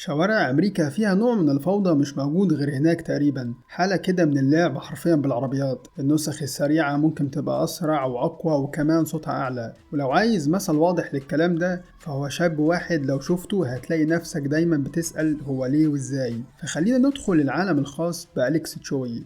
شوارع أمريكا فيها نوع من الفوضى مش موجود غير هناك تقريبا، حالة كده من اللعب حرفيا بالعربيات. النسخ السريعة ممكن تبقى أسرع وأقوى وكمان صوتها أعلى. ولو عايز مثل واضح للكلام ده فهو شاب واحد لو شفته هتلاقي نفسك دايما بتسأل هو ليه وإزاي. فخلينا ندخل العالم الخاص بأليكس تشوي.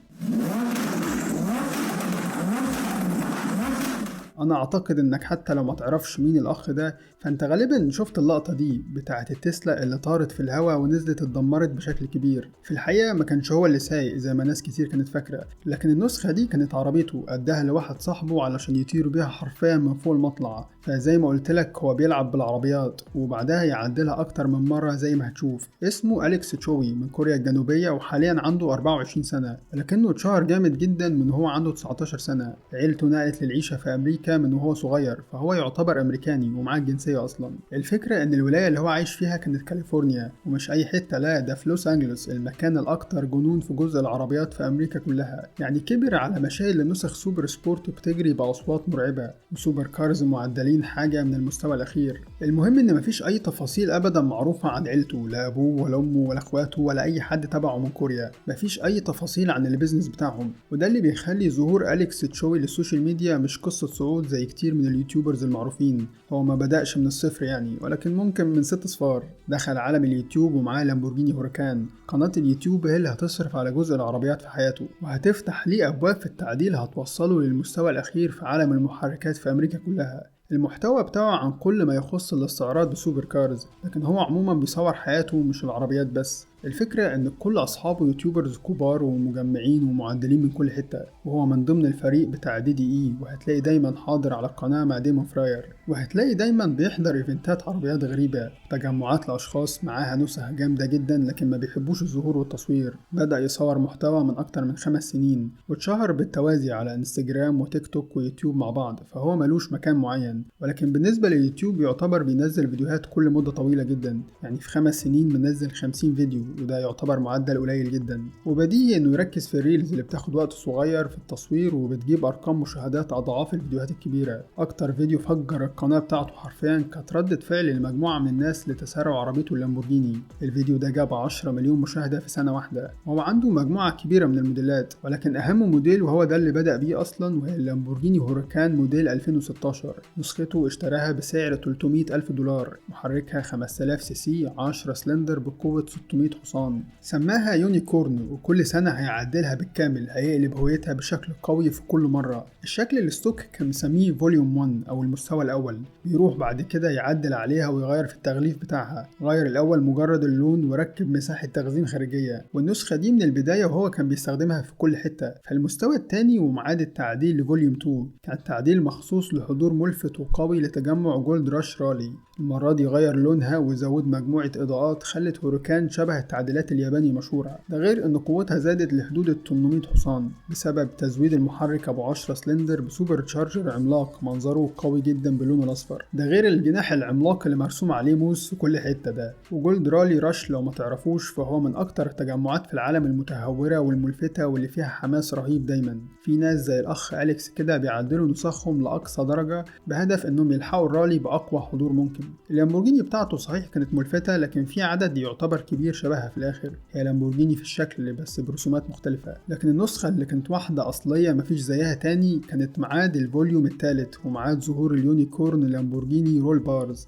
أنا أعتقد إنك حتى لو ما تعرفش مين الأخ ده فأنت غالبا شفت اللقطة دي بتاعة التسلا اللي طارت في الهوا ونزلت اتدمرت بشكل كبير. في الحقيقة ما كانش هو اللي سايق زي ما ناس كتير كانت فاكرة، لكن النسخة دي كانت عربيته، أداها لواحد صاحبه علشان يطير بيها حرفيا من فوق المطلع. فزي ما قلت لك هو بيلعب بالعربيات وبعدها يعدلها أكتر من مرة زي ما هتشوف. اسمه أليكس تشوي من كوريا الجنوبية وحاليا عنده 24 سنة، لكنه اتشهر جامد جدا من هو عنده 19 سنة. عيلته نقلت للعيشة في أمريكا من وهو صغير، فهو يعتبر أمريكاني ومعاه الجنسية أصلا. الفكرة إن الولاية اللي هو عايش فيها كانت كاليفورنيا، ومش أي حتة، لا ده في لوس أنجلوس، المكان الأكثر جنون في جزء العربيات في أمريكا كلها. يعني كبر على مشاهد لنسخ super sport بتجري بأصوات مرعبة و super cars معدلين حاجة من المستوى الأخير. المهم إن مفيش أي تفاصيل أبدا معروفة عن عيلته، لا أبوه ولا أمه ولا إخواته ولا أي حد تبعه من كوريا، مفيش أي تفاصيل عن ال business بتاعهم. وده اللي بيخلي ظهور أليكس تشوي لل social media مش قصة صعود زي كتير من ال YouTubers المعروفين. هو ما بدأش من الصفر يعني، ولكن ممكن من 6 اصفار. دخل عالم اليوتيوب ومعاه لامبورجيني هوراكان. قناة اليوتيوب هي اللي هتصرف على جزء العربيات في حياته، وهتفتح ليه أبواب في التعديل هتوصله للمستوى الأخير في عالم المحركات في أمريكا كلها. المحتوى بتاعه عن كل ما يخص الاستعراض ب super cars، لكن هو عموما بيصور حياته مش العربيات بس. الفكرة ان كل اصحابه YouTubers كبار ومجمعين ومعدلين من كل حتة، وهو من ضمن الفريق بتاع DDE، وهتلاقي دايما حاضر على القناة مع ديمون فراير، وهتلاقي دايما بيحضر ايفنتات عربيات غريبة، تجمعات لاشخاص معاها نسخ جامدة جدا لكن ما بيحبوش الظهور والتصوير. بدأ يصور محتوى من اكتر من 5 سنين، واتشهر بالتوازي على انستجرام وتيك توك ويوتيوب مع بعض، فهو ملوش مكان معين. ولكن بالنسبة لليوتيوب يعتبر بينزل فيديوهات كل مدة طويلة جدا، يعني في 5 سنين منزل 50 فيديو، وده يعتبر معدل قليل جدا. وبديهي انه يركز في ال reels اللي بتاخد وقت صغير في التصوير وبتجيب ارقام مشاهدات اضعاف الفيديوهات الكبيره. اكتر فيديو فجر القناه بتاعته حرفيا كانت ردة فعل لمجموعه من الناس لتسارع عربيته اللامبورجيني. الفيديو ده جاب 10 مليون مشاهده في سنه واحده، وهو عنده مجموعه كبيره من الموديلات، ولكن اهم موديل وهو ده اللي بدأ بيه اصلا وهي اللامبورجيني هوراكان موديل 2016. نسخته اشتراها بسعر 300 ألف دولار، محركها 5000 سي سي 10 سلندر بقوه 600 حصان. سماها Unicorn، وكل سنة هيعدلها بالكامل، هيقلب هويتها بشكل قوي في كل مرة. الشكل ال stock كان مسميه volume 1 أو المستوى الأول، بيروح بعد كده يعدل عليها ويغير في التغليف بتاعها. غير الأول مجرد اللون وركب مساحة تخزين خارجية، والنسخة دي من البداية وهو كان بيستخدمها في كل حتة. فالمستوى الثاني ومعاد التعديل ل volume 2 كان تعديل مخصوص لحضور ملفت وقوي لتجمع Gold Rush Rally. المرة دي غير لونها وزود مجموعة إضاءات خلت هوراكان شبه التعديلات الياباني مشهورة. ده غير ان قوتها زادت لحدود 800 حصان بسبب تزويد المحرك ابو 10 سلندر ب supercharger عملاق منظره قوي جدا باللون الاصفر. ده غير الجناح العملاق اللي مرسوم عليه موس في كل حتة ده. و Gold Rally Rush لو ما تعرفوش فهو من اكتر التجمعات في العالم المتهورة والملفتة واللي فيها حماس رهيب دايما. في ناس زي الاخ أليكس كده بيعدلوا نسخهم لاقصى درجة بهدف انهم يلحقوا الرالي باقوى حضور ممكن. اللامبورجيني بتاعته صحيح كانت ملفتة، لكن في عدد يعتبر كبير شبهها في الآخر. هي لامبورجيني في الشكل بس برسومات مختلفة، لكن النسخة اللي كانت واحدة أصلية مفيش زيها تاني كانت معاد ال volume الثالث ومعاد ظهور ال Unicorn لامبورجيني roll bars.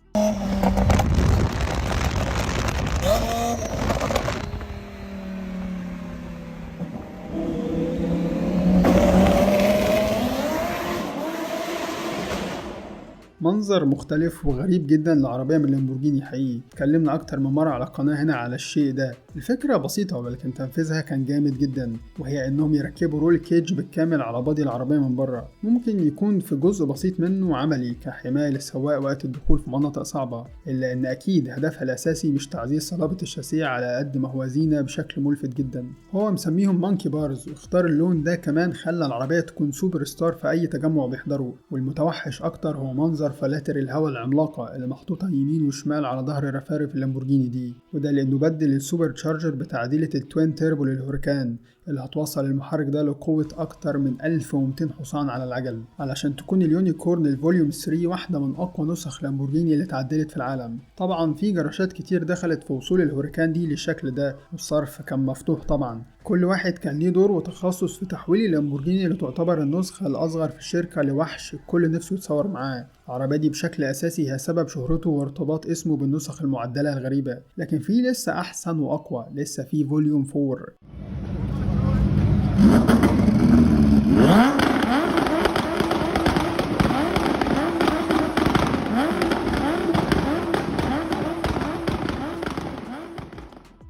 منظر مختلف وغريب جدا لعربية من لامبورجيني حقيقي. اتكلمنا اكتر من مرة على القناة هنا على الشيء ده. الفكرة بسيطة ولكن تنفيذها كان جامد جدا، وهي انهم يركبوا roll cage بالكامل على body العربية من بره. ممكن يكون في جزء بسيط منه عملي كحماية للسواق وقت الدخول في مناطق صعبة، الا ان اكيد هدفها الاساسي مش تعزيز صلابة الشاسيه على قد ما هو زينة بشكل ملفت جدا. هو مسميهم monkey bars، واختار اللون ده كمان خلى العربية تكون سوبر ستار في اي تجمع بيحضره. والمتوحش اكتر هو منظر فلاتر الهواء العملاقة اللي محطوطة يمين وشمال على ظهر رفارف اللامبورجيني دي، وده لأنه بدل ال supercharger بتعديلة ال twin turbo للهوريكان اللي هتوصل المحرك ده لقوة أكتر من 1200 حصان على العجل، علشان تكون ال Unicorn ال Volume 3 واحدة من أقوى نسخ لامبورجيني اللي اتعدلت في العالم. طبعا في جراشات كتير دخلت في وصول الهوريكان دي للشكل ده، والصرف كان مفتوح طبعا. كل واحد كان ليه دور وتخصص في تحويل اللامبورجيني اللي تعتبر النسخة الأصغر في الشركة لوحش الكل نفسه يتصور معاه. العربية دي بشكل أساسي هي سبب شهرته وارتباط اسمه بالنسخ المعدلة الغريبة، لكن في لسه أحسن وأقوى، لسه في Volume 4.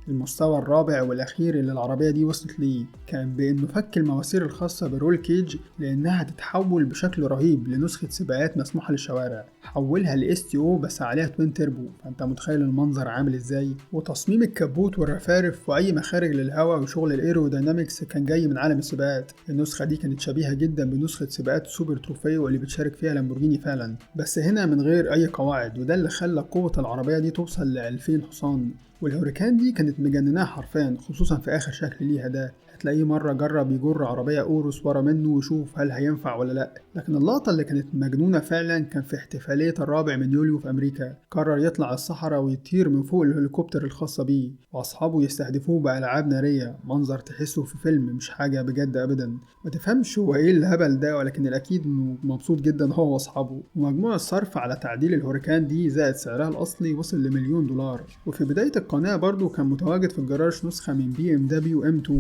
المستوى الرابع والأخير اللي العربية دي وصلت ليه كان بإنه فك المواسير الخاصة بال roll cage لأنها تتحول بشكل رهيب لنسخة سباقات مسموحة للشوارع، حولها ل STO بس عليها twin turbo، فأنت متخيل المنظر عامل إزاي. وتصميم الكبوت والرفارف وأي مخارج للهواء وشغل ال aerodynamics كان جاي من عالم السباقات. النسخة دي كانت شبيهة جدا بنسخة سباقات Super Trofeo اللي بتشارك فيها لامبورجيني فعلا، بس هنا من غير أي قواعد، وده اللي خلى قوة العربية دي توصل ل 2000 حصان. والهوريكان دي كانت مجنناه حرفيا، خصوصا في اخر شكل ليها ده. هتلاقيه مرة جرب يجر عربية أوروس ورا منه ويشوف هل هينفع ولا لأ. لكن اللقطة اللي كانت مجنونة فعلا كان في احتفالية 4 من يوليو في أمريكا، قرر يطلع الصحراء ويطير من فوق الهليكوبتر الخاصة بيه وأصحابه يستهدفوه بألعاب نارية، منظر تحسه في فيلم مش حاجة بجد أبدا. ما تفهمش هو إيه الهبل ده، ولكن الأكيد إنه مبسوط جدا هو وأصحابه. ومجموع الصرف على تعديل الهوريكان دي زائد سعرها الأصلي وصل ل$1,000,000. وفي بداية القناة برضو كان متواجد في الجراج نسخة من BMW M2،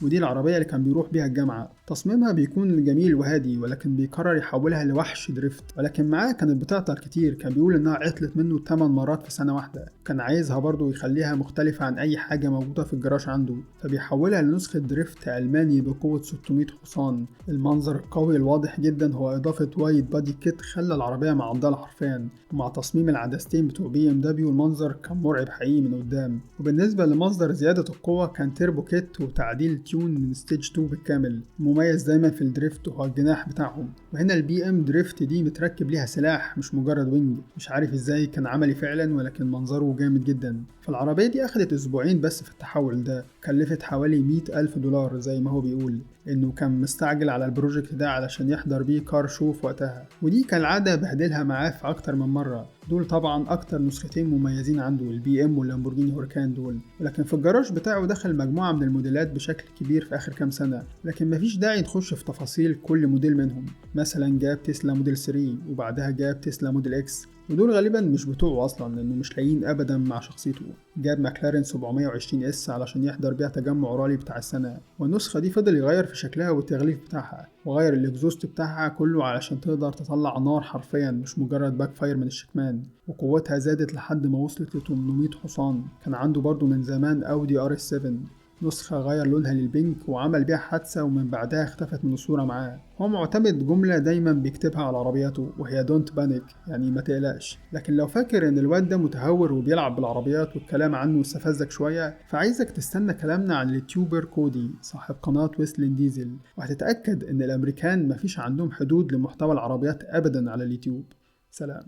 ودي العربية اللي كان بيروح بيها الجامعة. تصميمها بيكون جميل وهادي، ولكن بيقرر يحولها لوحش drift، ولكن معاه كانت بتعطل كتير. كان بيقول انها عطلت منه 8 مرات في سنة واحدة. كان عايزها برضو يخليها مختلفة عن اي حاجة موجودة في الجراج عنده، فبيحولها لنسخة drift ألماني بقوة 600 حصان. المنظر القوي الواضح جدا هو إضافة wide body kit خلى العربية معضلة حرفيا، ومع تصميم العدستين بتوع BMW المنظر كان مرعب حقيقي من قدام. وبالنسبة لمصدر زيادة القوة كان turbo kit وتعديل tune من stage 2 بالكامل. مميز دايما في ال drift هو الجناح بتاعهم، وهنا ال BM drift دي متركب ليها سلاح مش مجرد wing. مش عارف ازاي كان عملي فعلا، ولكن منظره جامد جدا. فالعربية دي اخدت اسبوعين بس في التحول ده، كلفت حوالي $100,000 زي ما هو بيقول انه كان مستعجل على ال project ده علشان يحضر بيه car show في وقتها، ودي كالعادة بهدلها معاه في اكتر من مرة. دول طبعا اكتر نسختين مميزين عنده، ال BM واللامبورجيني هوريكان دول. ولكن في الجراج بتاعه دخل مجموعة من الموديلات بشكل كبير في اخر كام سنة، لكن مفيش داعي نخش في تفاصيل كل موديل منهم. مثلا جاب تسلا موديل 3 وبعدها جاب تسلا Model X، ودول غالبا مش بتوعه اصلا لانه مش لاقيين ابدا مع شخصيته. جاب ماكلارين 720 S علشان يحضر بيها تجمع رالي بتاع السنة، والنسخة دي فضل يغير في شكلها والتغليف بتاعها، وغير ال exhaust بتاعها كله علشان تقدر تطلع نار حرفيا مش مجرد backfire من الشكمان، وقوتها زادت لحد ما وصلت ل 800 حصان. كان عنده برضو من زمان اودي RS 7، نسخة غير لونها لل pink وعمل بيها حادثة ومن بعدها اختفت من الصورة معاه. هو معتمد جملة دايما بيكتبها على عربياته وهي don't panic، يعني ما تقلقش. لكن لو فاكر ان الواد ده متهور وبيلعب بالعربيات والكلام عنه استفزك شوية، فعايزك تستنى كلامنا عن ال YouTuber كودي صاحب قناة ويسلين ديزل، وهتتأكد ان الامريكان مفيش عندهم حدود لمحتوى العربيات ابدا على اليوتيوب. سلام.